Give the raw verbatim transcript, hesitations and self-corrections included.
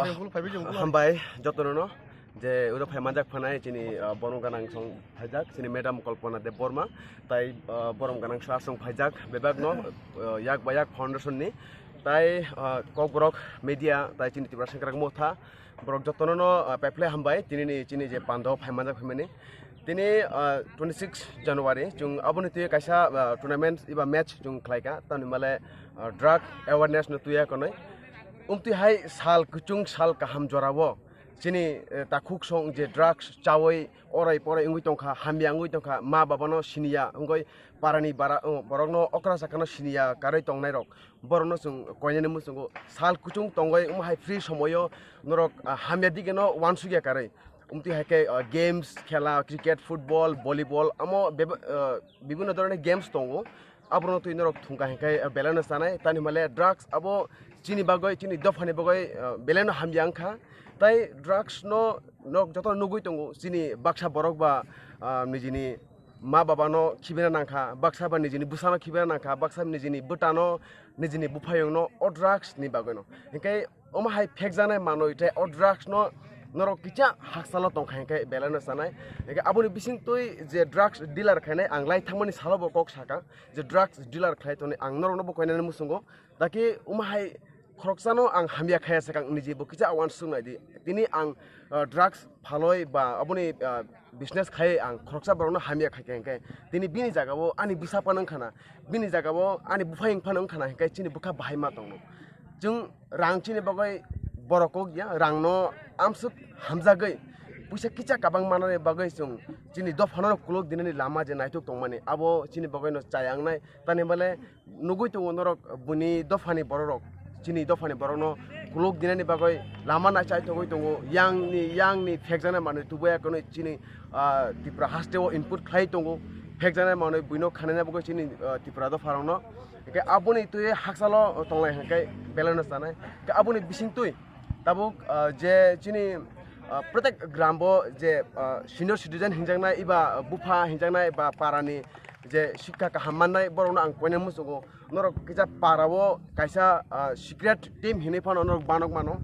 Hambai jotono no je uro phai manjak phanai chini, ah, borom ganang song phaijak chini madam Kalpana Debbarma, tai, ah, borom ganang song phaijak bebak no, ah, yak ba yak foundation ni tai, ah, Kokborok media tai chini Tripura Sengkrak Motha borok jotono no, ah, pephle hambai tini ni chini je pando phai manjak phaimani. Tini, ah, twenty six January chwng aboni twi kaisa, ah, tournament iba match chwng khlaika, tamni male, ah, drug awareness no twiya konwi. Umtwi hai sal kuchung sal kaham jorao chini, eh, takhuk song je drugs chawi orai porai wngwi tongkha, hamya wngwi tongkha, ma babano siniya wngwi parani bara, oh, borokno okra sakano siniya karwi tongnairok borokno chwng koinani muchungo sal kuchung tongwi wng hai free somoio norok, ah, hamya digeno uansukya karwi. Umtwi hai khe, ah, games khela, cricket, football, volleyball, amo beba-, ah, bibinno dhoroner games tongo. Abono twi norok thungkha hinkhe, ah, belai no chanai. Tani hwnba le drugs abo chini bagwi, chini dophani bagwi, ah, belai no hamya wngkha. Tai drugs no nok joto nugwi tongo, chini baksa borok ba, ah, nijini ma baba no khibina nangkha, baksa ba nijini bwsa no khibina nangkha, baksa nijini bwta no, nijini buphayung no o drugs ni bagwi no. Hinkhe omo hai phekjaknai manwi tei o drugs no norok kisa hakchalo tongkha hinkhe belai no chanai. Hinkhe aboni bisingtwi je drugs dealer khainai ang lai thangmani salo bo kok sakha je drugs dealer khlai tongni ang norokno bo koinani muchungo. Daki omo hai khoroksano ang hamya khaya sakha ang niji bo kisa uansuk nai di. Tini ang, ah, drugs phaloi ba aboni, ah, business khai ang khoroksa borokno hamya khaikha hinkhe tini bini jagao ani bwsa phano wngkhana, bini jagao ani buphayung phano wngkhana hinkhe chini bwkha bahai ma tongo. Chwng rang chini bagwi borok kok ya, rangno amswk hamjagwi puisa kicha kabang manani bagwi chwng chini dophano kuluk dinani lama je naituk tongmani abo chini bagwino chaya wngnai. Tani hwnba le nugwi tongo norok buni dophani bororok, chini dophani borokno kuluk dinani bagwi lama naichai tongwi tongo. Yangni, yangni phekjaknai manwi tubuya kwnwi chini, ah, Tripura hasteo input khlai tongo. Phekjaknai manwi buino khanina bagwi chini, ah, Tripura dopharokno. Hinkhe aboni twi hakchalo tonglai hinkhe belai no chanai. Hinkhe aboni bisingtwi tabuk, ah, je chini, ah, protek gram bo je, ah, senior citizen hinjaknai iba bupha hinjaknai ba parani je sikha kaham mannai borokno ang koinani muchungo. Norok kisa parao kaisa, ah, secret team hinwi phano norok banok mano.